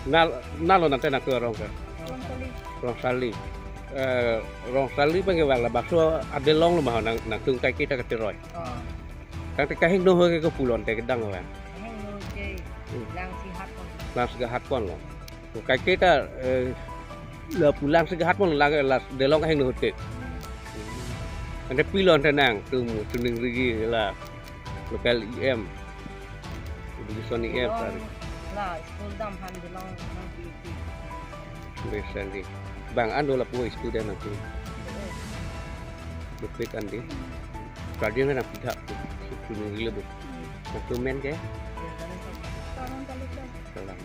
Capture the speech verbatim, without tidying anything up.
Nal, nalo nangtum nangtum arong ke? Rongsali. Rongsali. Eh, Rongsali pen kevang labangso adelong lo ma ho nang, nangtum kaiketa keteroi? Oh. Tangte kahingno ho ke kopulon te kedang lo ya? Kahingno ke. Hmm. Langsi hat pon. Langsi hat pon lo. Kaiketa, eh, lapu Langsi hat pon lo, lang, ladelong kahingno ho te. Ante pilon te nangtum, Chuning Rigi la local E M. Education E M. Pilon tari. La school dam aphan delong nangpi-i. Besan di. Bang an do lapu student nangtum? Dopik an di. Karjin kan pithak Chuning Rigi le bu. Nangtum men ke? Salam.